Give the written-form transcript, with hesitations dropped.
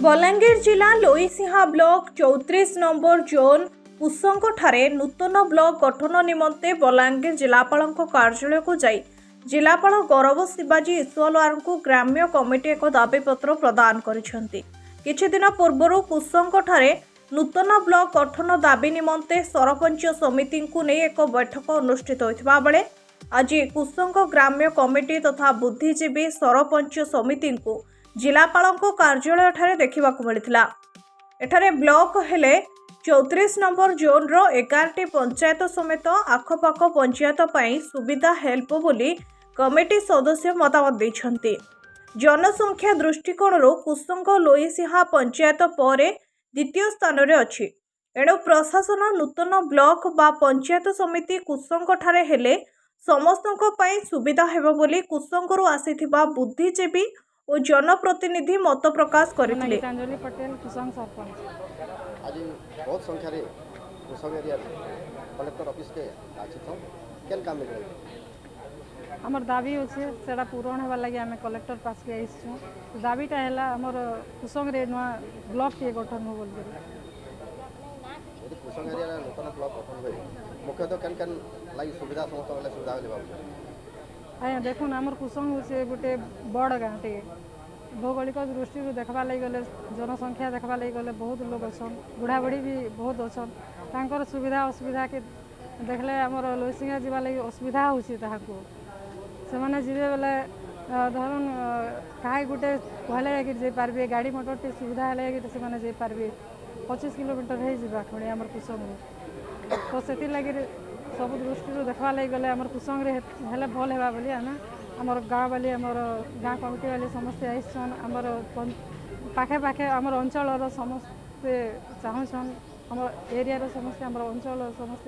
ବଲାଙ୍ଗୀର ଜିଲ୍ଲା Loisingha block 34 number zone କୁଶଙ୍ଗଠାରେ ନୂତନ block ଗଠନ ନିମନ୍ତେ ବଲାଙ୍ଗୀର ଜିଲ୍ଲାପାଳଙ୍କ କାର୍ଯ୍ୟାଳୟକୁ ଯାଇ ଜିଲ୍ଲାପାଳ ଗୌରବ ଶିବାଜୀ ଇସ୍ୱାଲୱାରଙ୍କୁ ଗ୍ରାମ୍ୟ କମିଟି ଏକ ଦାବିପତ୍ର ପ୍ରଦାନ କରିଛନ୍ତି। କିଛିଦିନ ପୂର୍ବରୁ କୁଶଙ୍ଗଠାରେ ନୂତନ ବ୍ଲକ ଗଠନ ଦାବି ନିମନ୍ତେ ସରପଞ୍ଚ ସମିତିଙ୍କୁ ନେଇ ଏକ ବୈଠକ ଅନୁଷ୍ଠିତ ହୋଇଥିବା ବେଳେ ଆଜି କୁଶଙ୍ଗ ଗ୍ରାମ୍ୟ କମିଟି ତଥା ବୁଦ୍ଧିଜୀବୀ ସରପଞ୍ଚ ସମିତିଙ୍କୁ ଜିଲ୍ଲାପାଳଙ୍କ କାର୍ଯ୍ୟାଳୟଠାରେ ଦେଖିବାକୁ ମିଳିଥିଲା। ଏଠାରେ ବ୍ଲକ ହେଲେ 34 ନମ୍ବର ଜୋନ୍ର 11ଟି ପଞ୍ଚାୟତ ସମେତ ଆଖପାଖ ପଞ୍ଚାୟତ ପାଇଁ ସୁବିଧା ହେବ ବୋଲି କମିଟି ସଦସ୍ୟ ମତାମତ ଦେଇଛନ୍ତି। ଜନସଂଖ୍ୟା ଦୃଷ୍ଟିକୋଣରୁ କୁଶଙ୍ଗ ଲୋଇସିଂହା ପଞ୍ଚାୟତ ପରେ ଦ୍ୱିତୀୟ ସ୍ଥାନରେ ଅଛି। ଏଣୁ ପ୍ରଶାସନ ନୂତନ ବ୍ଲକ ବା ପଞ୍ଚାୟତ ସମିତି କୁଶଙ୍ଗଠାରେ ହେଲେ ସମସ୍ତଙ୍କ ପାଇଁ ସୁବିଧା ହେବ ବୋଲି କୁଶଙ୍ଗରୁ ଆସିଥିବା ବୁଦ୍ଧିଜୀବୀ ଓ ଜନପ୍ରତିନିଧି ମତ ପ୍ରକାଶ କରିଥିଲେ। ଗୀତାଞ୍ଜଳି ପଟେଲ, କୁଶଙ୍ଗ ସରପଞ୍ଚ। ଆଜି ବହୁତ ସଂଖ୍ୟାରେ କୁଶଙ୍ଗ ଏରିଆରେ କଲେକ୍ଟର ଅଫିସକେ ଆସିଛନ୍, କେନ୍ କାମ ମିଳିବ? ଆମର ଦାବି ଅଛେ, ସେଟା ପୂରଣ ହେବାର ଲାଗି ଆମେ କଲେକ୍ଟର ପାସ୍କେ ଆସିଛୁଁ। ଦାବିଟା ହେଲା ଆମର କୁଶଙ୍ଗରେ ନୂଆ ବ୍ଲକଟିଏ ଗଠନ ହଉ ବୋଲିକରି। ଯଦି କୁଶଙ୍ଗ ଏରିଆରେ ନୂତନ ବ୍ଲକ ଗଠନ ହୁଏ, ମୁଖ୍ୟତଃ କେନ୍ କେନ୍ ଲାଗି ସୁବିଧା, ସମସ୍ତଙ୍କ ଲାଗି ସୁବିଧା ବୋଲି ଭାବୁଛନ୍? ଆଜ୍ଞା ଦେଖୁନ୍, ଆମର କୁଶଙ୍ଗ ହଉଛେ ଗୋଟେ ବଡ଼ ଗାଁଟେ। ଭୌଗୋଳିକ ଦୃଷ୍ଟିରୁ ଦେଖ୍ବାର୍ ଲାଗି ଗଲେ, ଜନସଂଖ୍ୟା ଦେଖ୍ବାର୍ ଲାଗି ଗଲେ ବହୁତ ଲୋକ ଅଛନ୍, ବୁଢ଼ାବୁଢ଼ୀ ବି ବହୁତ ଅଛନ୍। ତାଙ୍କର ସୁବିଧା ଅସୁବିଧାକେ ଦେଖିଲେ ଆମର ଲୋଇସିଂହା ଯିବାର୍ ଲାଗି ଅସୁବିଧା ହଉଛେ ତାହାକୁ। ସେମାନେ ଯିବେ ବେଲେ ଧରୁନ୍ କାହାକେ ଗୋଟେ କହିଲେ ଯାଇକିରି ଯାଇପାରବେ, ଗାଡ଼ି ମଟର ଟିକେ ସୁବିଧା ହେଲେ ଯାଇକିରି ସେମାନେ ଯାଇପାରବେ। 25 କିଲୋମିଟର ହେଇଯିବା ଖଣି ଆମର କୁଶଙ୍ଗରୁ। ତ ସେଥିର୍ଲାଗି ସବୁ ଦୃଷ୍ଟିରୁ ଦେଖ୍ବାର୍ ଲାଗି ଗଲେ ଆମର କୁଶଙ୍ଗରେ ହେଲେ ଭଲ୍ ହେବା ବୋଲି ଆମେ ଆମର ଗାଁ ବାଲି, ଆମର ଗାଁ କମିଟି ବାଲି ସମସ୍ତେ ଆସିଛନ୍। ଆମର ପାଖେ ପାଖେ ଆମର ଅଞ୍ଚଳର ସମସ୍ତେ ଚାହୁଁଛନ୍, ଆମର ଏରିଆର ସମସ୍ତେ, ଆମର ଅଞ୍ଚଳର ସମସ୍ତେ।